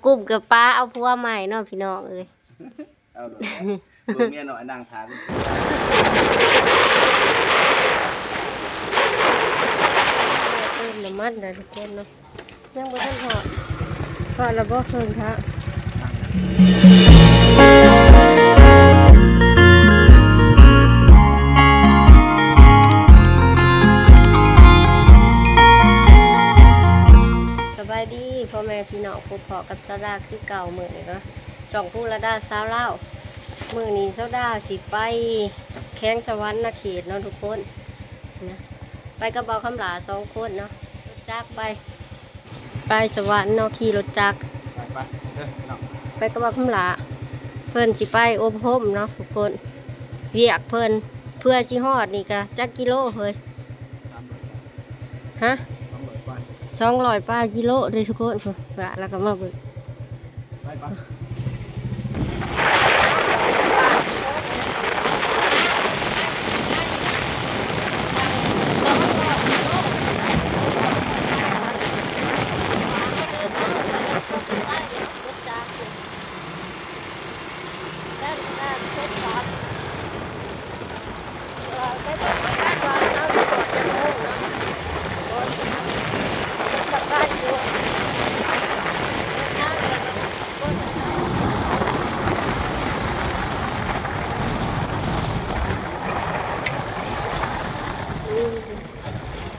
ກຸ້ມກັບປ້າເອົາຜົວໃໝ່ເນາະພີ່ນ້ອງເອີຍ. ເອົາໂລດ ເບິ່ງເມຍນ້ອຍນັ່ງຖ້າຢູ່. ເຕີມນ້ຳມັນແລ້ວທຸກຄົນເນາະ. ຍັງບໍ່ທັນຮອດ ຮອດແລ້ວບໍ່ເຄິ່ງທາງ? ສະບາຍດີພໍ່ແມ່ພີ່ນ້ອງ ພົບພໍ້ກັບສາວດາຄືເກົ່າ ມື້ນີ້ເນາະ ຊ່ອງພູລະດາສາວລາວ. ມື້ນີ້ສາວດາຊິໄປແຂວງສະຫວັນນະເຂດເນາະທຸກຄົນນະ ໄປກັບບ່າວຄຳຫຼ້າສອງຄົນເນາະ ລົດຈັກໄປ ໄປສະຫວັນເນາະ ຂີ່ລົດຈັກ ໄປ ໄປເດີພີ່ນ້ອງ ໄປກັບບ່າວຄຳຫຼ້າ. ເພິ່ນຊິໄປອົບຮົມເນາະທຸກຄົນ ວຽກເພິ່ນ ເພື່ອຊິຮອດນີ້ກະຈັກກິໂລເຮີ້ຍ? ຮະ? ສອງຮ້ອຍປາຍກິໂລເດີທຸກຄົນ. ວ່າແລ້ວກໍມາເບິ່ງ ໄປ ໄປ.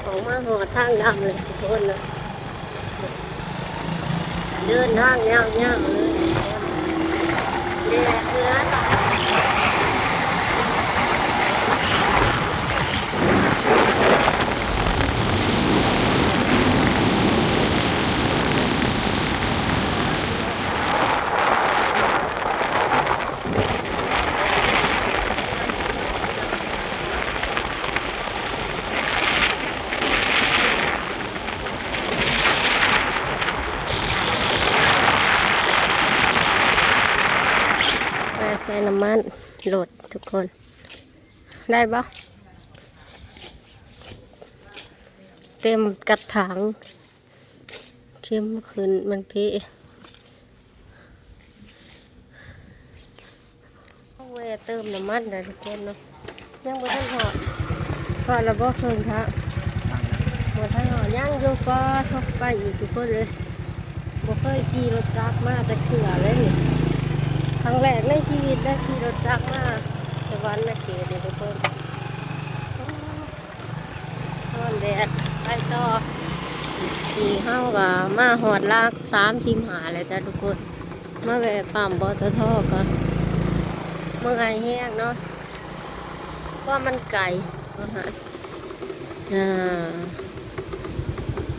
ອອກມາຮອດທາງດຳເລີຍທຸກຄົນເນາະ ເດີນທາງຍາວໆເລີຍ ແດດເຫຼືອຫຼາຍ. ມາໃສ່ນ້ຳມັນລົດທຸກຄົນ ໄດ້ບໍ່? ເຕັມກະຖັງ ເຂັມຂຶ້ນມັນເພ. ແວ່ເຕີມນ້ຳມັນແລ້ວທຸກຄົນເນາະ ຍັງບໍ່ທັນຮອດ ຮອດແລ້ວບໍ່ເຄິ່ງທາງ? ບໍ່ທັນຮອດ ຍັງຢູ່ ປາດໂທ້ ໄປອີກທຸກຄົນເອີຍ. ບໍ່ເຄີຍຂີ່ລົດຈັກມາຈັກເທື່ອເລີຍນີ້ ຄັ້ງແລກໃນຊີວິດໄດ້ຂີ່ລົດຈັກມາສະຫວັນນະເຂດນີ້ທຸກຄົນ. ຮ້ອນແດດ ໄປຕໍ່. ນີ້ເຮົາກໍມາຮອດຫຼັກສາມສິບຫ້າແລ້ວຈ້າທຸກຄົນ ມາແວ່ປ້ຳ ປຕທ ກ່ອນ. ເມື່ອຍແຮງເນາະ ເພາະວ່າມັນໄກເນາະ. ອ່າ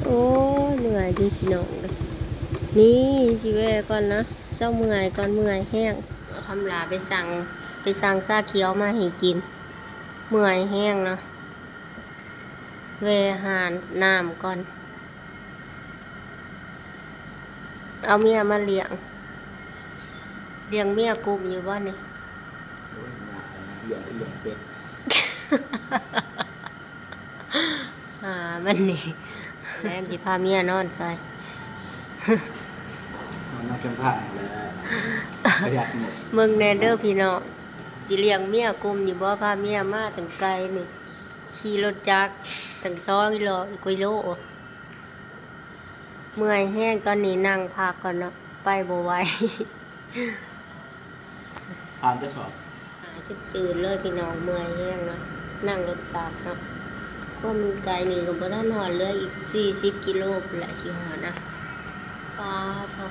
ໂອ້ຍ ເມື່ອຍເດ້ພີ່ນ້ອງເອີຍ. ນີ້ຊິແວ່ກ່ອນນະ ເຊົາເມື່ອຍກ່ອນ ເມື່ອຍແຮງ. ຄຳຫຼ້າໄປສັ່ງ ໄປສັ່ງຊາຂຽວມາໃຫ້ກິນ ເມື່ອຍແຮງເນາະ. ແວ່ຮ້ານນ້ຳກ່ອນ ເອົາເມຍມາລ້ຽງ ລ້ຽງເມຍກຸ້ມຢູ່ບໍ່ນີ້? ໂອ້ຍ ຍາກນະ ລ້ຽງຄືລ້ຽງເປັດ ອ່າ ມັນນີ້ ແລງຊິພາເມຍນອນໃສ ນອນນຳແຄມທາງແຫຼະ ປະຢັດໝົດ. ເບິ່ງແດ່ເດີພີ່ນ້ອງ ຊິລ້ຽງເມຍກຸ້ມຢູ່ບໍ່ ພາເມຍມາຕັ້ງໄກນີ້ ຂີ່ລົດຈັກຕັ້ງສອງຮ້ອຍກວ່າໂລ. ເມື່ອຍແຮງ ຕອນນີ້ນັ່ງພັກກ່ອນເນາະ ໄປບໍ່ໄຫວ. ຜ່ານຈະສອບ ຫາຍຈືດໆເລີຍພີ່ນ້ອງ ເມື່ອຍແຮງເນາະ ນັ່ງລົດຈັກເນາະ. ຄວາມໄກນີ້ກໍບໍ່ທັນຮອດ ເຫຼືອອີກສີ່ສິບກິໂລພຸ້ນແຫຼະຊິຮອດນະ. ປາດໂທ້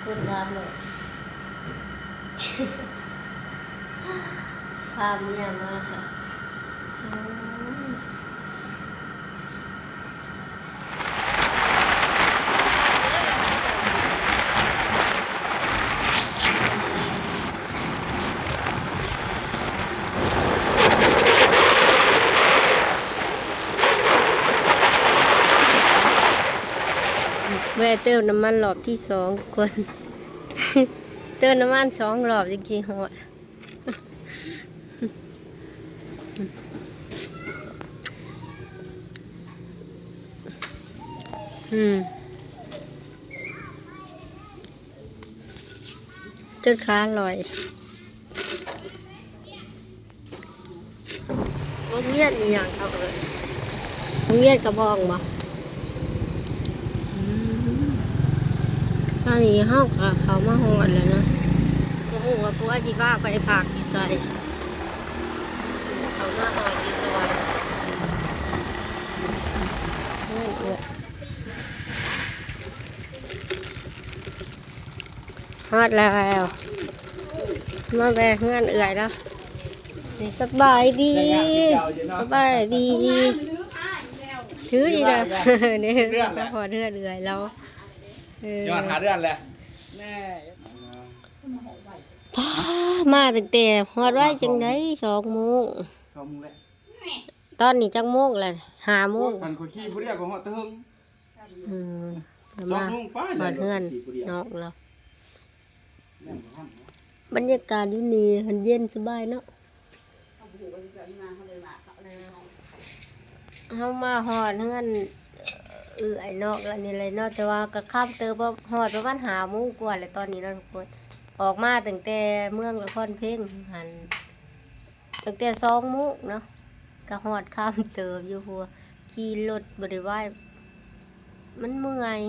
ຄົນງາມເນາະ ພາເມຍມາ ໂອ້ຍ. ແວ່ເຕີມນ້ຳມັນລອບທີສອງທຸກຄົນ ເຕີມນ້ຳມັນສອງລອບຈຶ່ງຊິຮອດ. ອືມ ຈົນຂາລອຍ. ໂຮງຮຽນອີ່ຫຍັງເຂົາເອີ້ນ? ໂຮງຮຽນກະບອງບໍ? ອືມ ຕອນນີ້ເຮົາກະເຂົ້າມາຮອດແລ້ວເນາະ. ບໍ່ຮູ້ວ່າຜົວຊິພາໄປພັກຢູ່ໃສ. ເຂົ້າມາຮອດຢູ່ສະຫວັນ. ໂອ້ ເອື້ອຍ. ຮອດແລ້ວ ມາແວ່ເຮືອນເອື້ອຍເນາະ. ສະບາຍດີ ສະບາຍດີ ຖືອີກແລ້ວ ເດ້ ມາຮອດເຮືອນເອື້ອຍລາວ. ເອີ ຊິຮອດເຮືອນແລ້ວ ປ້າ ມາຕັ້ງແຕ່ ຮອດໄວຈັ່ງໃດ ສອງໂມງ ສອງໂມງແລ້ວ. ຕອນນີ້ຈັກໂມງແລ້ວ? ຫ້າໂມງ. ໂອ້ຍ ຄັນຂ້ອຍຂີ່ຜູ້ດຽວກໍຮອດແຕ່ເທິງ. ອືມ ມາຮອດເຮືອນນ້ອງລາວ. ບັນຍາກາດຢູ່ນີ້ຫັ້ນເຢັນສະບາຍເນາະ. ເຮົາມາຮອດເຮືອນເອື້ອຍນ້ອງລາວນີ້ແຫຼະເນາະ ແຕ່ວ່າກໍຄ່ຳເຕີບ ຮອດປະມານຫ້າໂມງກວ່າແລ້ວຕອນນີ້ເນາະທຸກຄົນ. ອອກມາຕັ້ງແຕ່ເມືອງນະຄອນເພັງຫັ້ນ ຕັ້ງແຕ່ສອງໂມງເນາະ ກະຮອດຄ່ຳເຕີບຢູ່ ເພາະວ່າຂີ່ລົດບໍ່ໄດ້ໄວ ມັນເມື່ອຍ.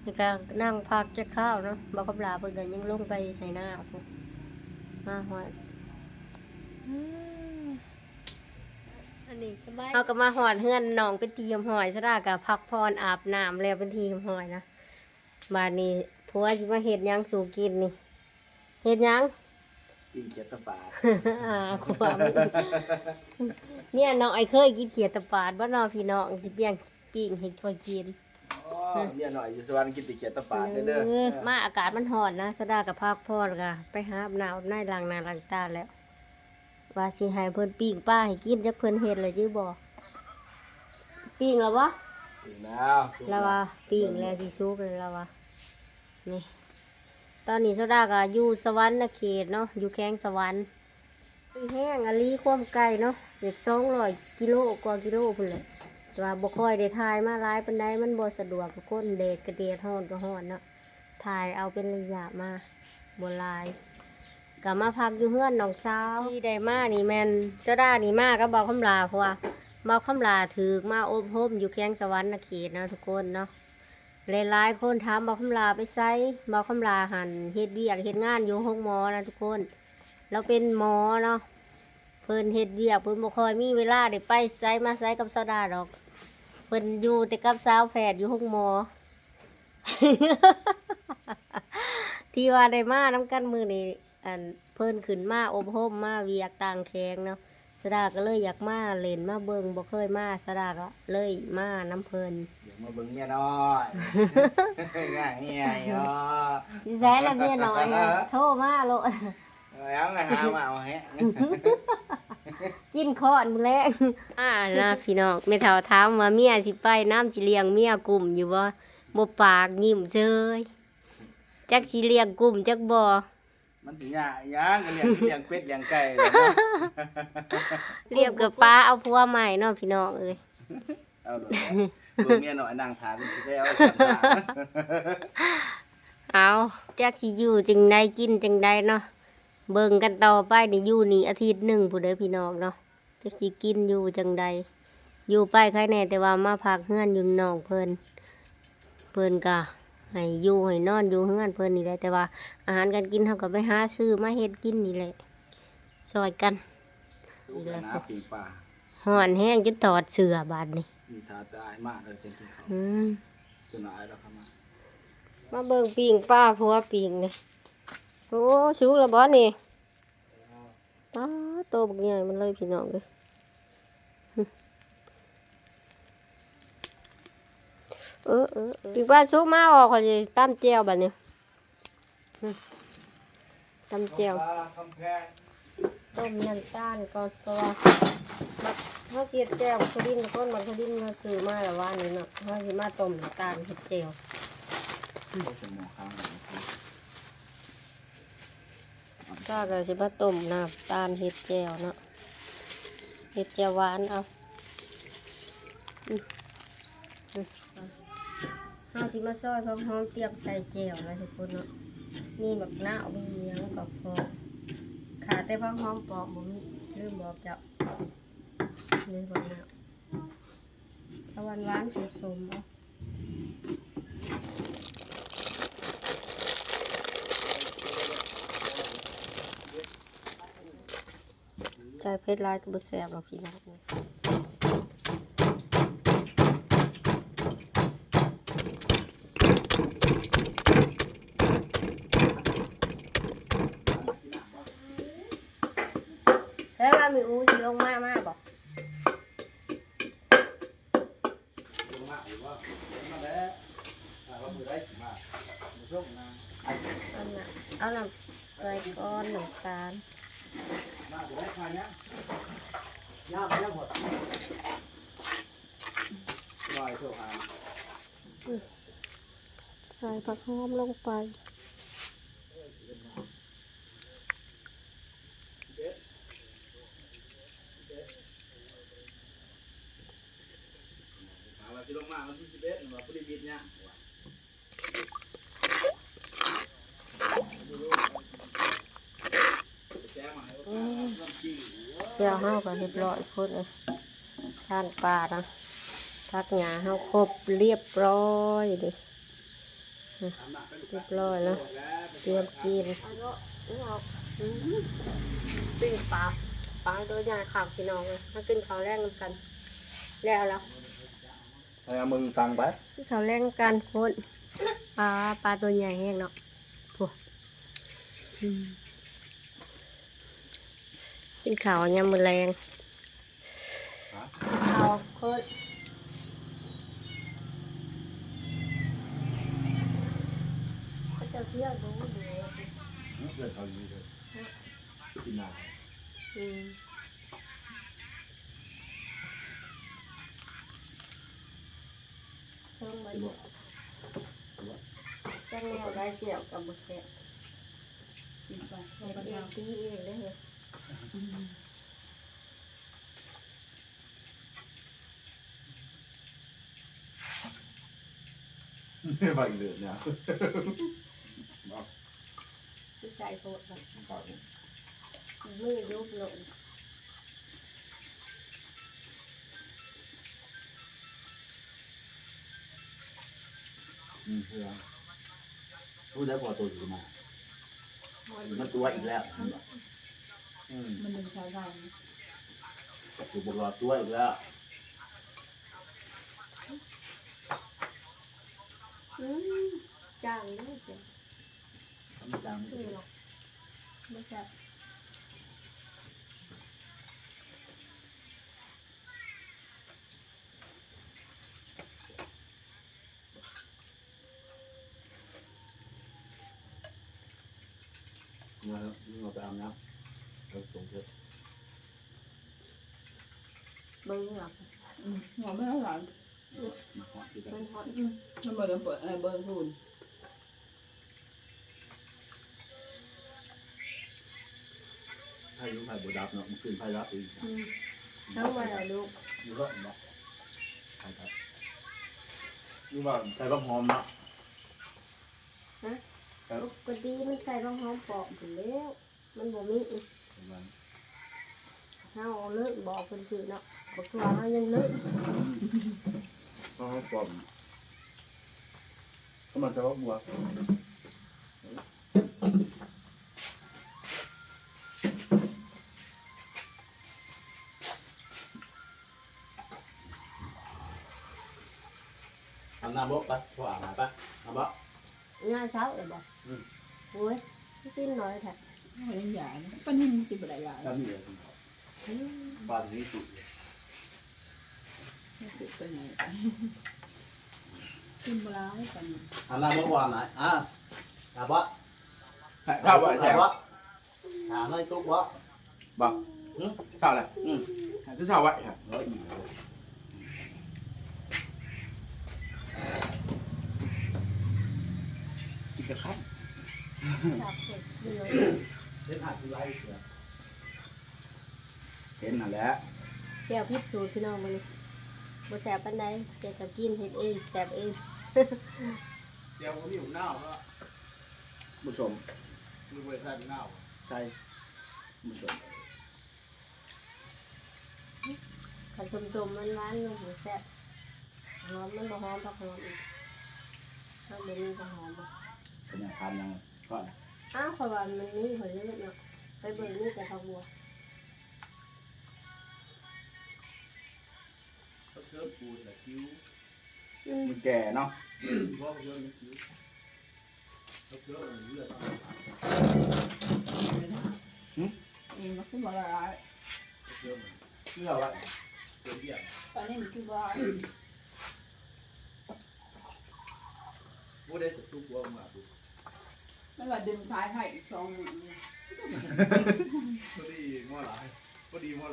ນີ້ກະນັ່ງພັກຈັກຄາວເນາະ ບ່າວຄຳຫຼ້າເພິ່ນກະຍັງລົງໄປໄຮ່ນາພຸ້ນ ມາຮອດ ອັນນີ້ສະບາຍ. ເຮົາກະມາຮອດເຮືອນນ້ອງເປັນທີ່ຮຽບຮ້ອຍ ສາວດາກະພັກຜ່ອນອາບນ້ຳແລ້ວເປັນທີ່ຮຽບຮ້ອຍນະ. ບາດນີ້ຜົວຊິມາເຮັດຫຍັງສູ່ກິນນີ້? ເຮັດຫຍັງ? ປີ້ງຂຽດຕາປາດ. ອ່າ ຄວາມ ເມຍນ້ອຍເຄີຍກິນຂຽດຕາປາດບໍ່ເນາະພີ່ນ້ອງ? ຊິປ່ຽນປີ້ງໃຫ້ຂ້ອຍກິນ. ອໍ ເມຍນ້ອຍຢູ່ສະຫວັນກິນແຕ່ຂຽດຕາປາດເດີ. ເອີ ມາອາກາດມັນຮ້ອນນະ ສາວດາກະພັກຜ່ອນ ກະໄປຫາອາບນ້ຳອາບໃນ ລ້າງໜ້າລ້າງຕາແລ້ວ. ວ່າຊິໃຫ້ເພິ່ນປີ້ງປາໃຫ້ກິນ ຈັກເພິ່ນເຮັດແລ້ວຢູ່ບໍ່? ປີ້ງແລ້ວບໍ່? ປີ້ງແລ້ວ ສຸກແລ້ວ ລາວວ່າປີ້ງແລ້ວຊິສຸກແລ້ວ ລາວວ່າ. ນີ້ ຕອນນີ້ສາວດາກະຢູ່ສະຫວັນນະເຂດເນາະ ຢູ່ແຂວງສະຫວັນ. ໄກແຮງອີ່ຫຼີ ຄວາມໄກເນາະ ຢາກສອງຮ້ອຍກິໂລກວ່າກິໂລພຸ້ນແຫຼະ ແຕ່ວ່າບໍ່ຄ່ອຍໄດ້ຖ່າຍມາຫຼາຍປານໃດ ມັນບໍ່ສະດວກທຸກຄົນ ແດດກະແດດ ຮ້ອນກະຮ້ອນເນາະ. ຖ່າຍເອົາເປັນໄລຍະມາ ບໍ່ຫຼາຍ. ກະມາພັກຢູ່ເຮືອນນ້ອງສາວ ທີ່ໄດ້ມານີ້ແມ່ນ ສາວດານີ້ມາກັບບ່າວຄຳຫຼ້າ ເພາະວ່າບ່າວຄຳຫຼ້າຖືກມາອົບຮົມຢູ່ແຂວງສະຫວັນນະເຂດເນາະທຸກຄົນເນາະ. ຫຼາຍໆຄົນຖາມບ່າວຄຳຫຼ້າໄປໃສ ບ່າວຄຳຫຼ້າຫັ້ນເຮັດວຽກເຮັດງານຢູ່ໂຮງໝໍນະທຸກຄົນ. ລາວເປັນໝໍເນາະ ເພິ່ນເຮັດວຽກ ເພິ່ນບໍ່ຄ່ອຍມີເວລາໄດ້ໄປໃສມາໃສກັບສາວດາດອກ ເພິ່ນຢູ່ແຕ່ກັບສາວແພດຢູ່ໂຮງໝໍ. ທີ່ວ່າໄດ້ມານຳກັນມື້ນີ້ ອັນ ເພິ່ນຂຶ້ນມາອົບຮົມ ມາວຽກຕ່າງແຂວງເນາະ ສາວດາກໍເລີຍຢາກມາຫຼິ້ນມາເບິ່ງ ບໍ່ເຄີຍມາ ສາວດາກໍເລີຍມານຳເພິ່ນ. ຢາກມາເບິ່ງເມຍນ້ອຍ ງາງເມຍເນາະ. ຢູ່ໃສລະເມຍນ້ອຍ? ໂທມາໂລດ ເອົາຫຍັງ ໄປຫາມາເອົາແຮງ ກິນຄ້ອນມື້ແລງ. ອ່ານະພີ່ນ້ອງ ແມ່ເຖົ້າຖາມວ່າເມຍຊິໄປນຳ ຊິລ້ຽງເມຍກຸ້ມຢູ່ບໍ່? ບໍ່ປາກ ຍິ້ມເຊີຍ. ຈັກຊິລ້ຽງກຸ້ມຈັກບໍ່? ມັນຊິຍາກຫຍັງ ກໍລ້ຽງ ລ້ຽງເປັດລ້ຽງໄກ່ແຫຼະເນາະ. ລ້ຽງກະປາເອົາຜົວໃໝ່ເນາະພີ່ນ້ອງເອີຍ. ເອົາໂລດແຫຼະ ເບິ່ງເມຍນ້ອຍນັ່ງຖ້າ ມັນຊິໄດ້ເອົາສ່ວນມາກ. ເອົາ ຈັກຊິຢູ່ຈັ່ງໃດ ກິນຈັ່ງໃດເນາະ ເບິ່ງກັນຕໍ່ໄປນີ້. ຢູ່ນີ້ອາທິດໜຶ່ງພຸ້ນເດີພີ່ນ້ອງເນາະ. ຈັກຊິກິນຢູ່ຈັ່ງໃດ ຢູ່ໄປໄຄແນ່ ແຕ່ວ່າມາພັກເຮືອນຢູ່ນ້ອງເພິ່ນ ເພິ່ນກະໃຫ້ຢູ່ໃຫ້ນອນຢູ່ເຮືອນເພິ່ນນີ້ແຫຼະ ແຕ່ວ່າອາຫານການກິນເຮົາກະໄປຫາຊື້ມາເຮັດກິນນີ້ແຫຼະ ຊ່ອຍກັນ. ອີກແລ້ວ ປີ້ງປາ ຮ້ອນແຮງຈົນຖອດເສື້ອບາດນີ້. ມີຖ້າຈະອາຍມາກແລ້ວຈັ່ງກິນເຂົ້າ. ອືມ ຈົນອາຍແລ້ວເຂົ້າມາ. ມາເບິ່ງປີ້ງປາ ຜົວປີ້ງນີ້. ໂອ້ ສຸກແລ້ວບໍ່ນີ້? ປາດ ໂຕບັກໃຫຍ່ມັນເລີຍພີ່ນ້ອງເອີຍ. ເອີ ເອີ ເອີ ປີ້ງປາສຸກ ມາອອກ ຂ້ອຍຊິຕຳແຈ່ວບາດນີ້. ຕຳແຈ່ວ ຕົ້ມນ້ຳຕານກ່ອນ ເພາະວ່າມັກ ເຮົາຊິເຮັດແຈ່ວໝາກຖົ່ວດິນ ຄົນໝາກຖົ່ວດິນເຮົາຊື້ມາແລ້ວວານນີ້ເນາະ ເຮົາຊິມາຕົ້ມນ້ຳຕານເຮັດແຈ່ວ. ກະ ກະຊິມາຕົ້ມນ້ຳຕານເຮັດແຈ່ວເນາະ ເຮັດແຈ່ວຫວານເອົາ. ອືມ ອືມ ຊິມາຊອຍຜັກຫອມຕຽມໃສ່ແຈ່ວນະທຸກຄົນເນາະ. ມີບັກນາວ ມີຫຍັງກໍພໍ ຂາດແຕ່ຜັກຫອມປອມບໍ່ມີ ລືມບອກເຈົ້າ. ນີ້ບັກນາວ ເອົາຫວານໆ ສົມໆ ເອົາ. ໃສ່ເຜັດຫຼາຍກໍບໍ່ແຊບດອກພີ່ນ້ອງ. ແລ້ວລາວມີອູຊິລົງມາ ມາບໍ່? ເອົານ້ຳ ເອົານ້ຳໃສ່ກ່ອນ ນ້ຳຕານ ໃສ່ຜັກຫອມລົງໄປ. ວ່າຊິລົງມາວັນທີສິບເອັດ ວ່າບໍ່ໄດ້ບິດຫຍັງວ່າ. ແຈ່ວເຮົາກໍຮຽບຮ້ອຍພຸ້ນເອີຍ ທານປານະ ຜັກຫຍ້າເຮົາຄົບຮຽບຮ້ອຍເດ້ ຮຽບຮ້ອຍແລ້ວ ຕຽມກິນ. ປີ້ງປາ ປາໂຕໃຫຍ່ຄັກພີ່ນ້ອງເອີຍ. ມາກິນເຂົ້າແລງນຳກັນ ແລ້ວລະ ໃຫ້ເອົາມືຕັງໄປ ກິນເຂົ້າແລງກັນພຸ້ນ. ປາ ປາໂຕໃຫຍ່ແຮງເນາະ ໂອ້ ອືມ ກິນເຂົ້າຍາມມື້ແລງ ຮະ ເຂົ້າເພິ່ນ ເຂົາເຈົ້າທ່ຽວບໍ່ຮູ້ເດ ເພິ່ນເຂົາຢູ່ເດີ ກິນນາ ອືມ. ເທິງມັນ ຈັກແນວໃດແຈ່ວກໍບໍ່ແຊບ ກິນໄປ ເຮັດເອງຕີເອງເດ້ ອືມ. ໄປເລີຍນະ ບໍ່ ຄືໃກ້ໂພດ ບໍ່ ມື້ຍຸບລົງ ອືມ ເພື່ອ ຮູ້ແລ້ວພໍໂຕຊິມາ ມັນຕົວະອີກແລ້ວ ອືມ ມັນດຶງສາຍໄຟ ຄືບໍ່ລອດຕົວະອີກແລ້ວ. ອືມ ຈາງເດີ ມັນຈາງ ຄືບໍ່ແຊບ ເມື່ອ ເມື່ອໄປອາບນ້ຳ ເອົາຕົງເທດ ເບິ່ງເຫື່ອ ອືມ ຫົວມັນຫຼາຍ ມັນຮອດ ອືມ ມັນບໍ່ໄດ້ເປີດແອເບິ່ງພຸ້ນ. ໃຜຮູ້ໃຜບໍ່ດັບເນາະ ມື້ຄືນໃຜດັບອີກ ອືມ ເອົາໄວ້ລະລູກ ຢູ່ເລີຍເນາະ ໃຜດັບ ຫຼືວ່າໃສ່ບັກຫອມເນາະ ຮະ ໃສ່ ປົກກະຕິມັນໃສ່ບັກຫອມປອມພຸ້ນແລ້ວ ມັນບໍ່ມີ ເຮົາເລີກບອກເພິ່ນຊື່ເນາະ ບັກຖົ່ວເຮົາຍັງເລີກ ເຮົາປອມ ເຮົາມາຈາກບັວ ອາບນ້ຳບໍ່ ໄປ ພໍ່ອາບນ້ຳໄປ ອາບບໍ່ ຍາມເຊົ້າເອີຍບໍ່ ອືມ ໂອ້ຍ ກິນໜ້ອຍແທ້ ເຮົາຍັງຢາກ ປານນີ້ມັນກິນບໍ່ໄດ້ຫຼາຍ ປານນີ້ເລີຍ ອືມ ປານນີ້ສຸກເລີຍ ນີ້ສຸກໄປໃຫຍ່ ກິນບໍ່ຫຼາຍປານນີ້ ອາບນ້ຳບໍ່ ອາບນ້ຳ ອາບບໍ່ ອາບບໍ່ ອາບບໍ່ ອາບບໍ່ ອາບນ້ອຍຕຸກບໍ່ ບໍ່ ຫຶ ເຊົ້າແລ້ວ ອືມ ຄືເຊົ້າໄວ້ແທ້ ເອີ ອີກແລ້ວ ກິນແຕ່ຄ່ຳ ເຮັດຫາກິນຫຼາຍເທື່ອ ເຫັນຫັ້ນແຫຼະ ແຈ່ວຜິດສູດພີ່ນ້ອງມື້ນີ້ ບໍ່ແຊບປານໃດ ແຕ່ກໍກິນເຮັດເອງ ແຊບເອງ. ແຈ່ວບໍ່ມີໝາກນາວເນາະ ບໍ່ສົ້ມ ຫຼືບໍ່ໄດ້ໃສ່ໝາກນາວ ໃສ່ ບໍ່ສົ້ມ. ຄັນສົ້ມໆ ຫວານໆ ມັນບໍ່ແຊບ ຫອມ ມັນບໍ່ຫອມຜັກຫອມອີກ ເຮົາບໍ່ມີຜັກຫອມ ເປັນຫຍັງ ຖາມຫຍັງ ເພາະ ອ້າວ ເພາະວ່າມັນມີ ຂ້ອຍເລີຍເນາະ ໄປເບິ່ງມີແຕ່ຜັກບົວ ເຂົາເຊີບປູນລະຄິວ ອືມ ມັນແກ່ເນາະ ບໍ່ເຊີບມັນຄິວ ເຂົາເຊີບເລືອດ ຫຶ? ອີ່ມັນຄືບໍ່ລະລາຍ ເຊື່ອໄວ້ ເຊີບວຽກ ປານນີ້ມັນຄືບໍ່ລະລາຍ ບໍ່ໄດ້ສະຕຸກຫົວອອກມາ ມັນວ່າດຶງສາຍໄຟອີກສອງມື້ ພໍດີຫົວຫຼາຍ ພໍດີຫົວຫຼາຍ.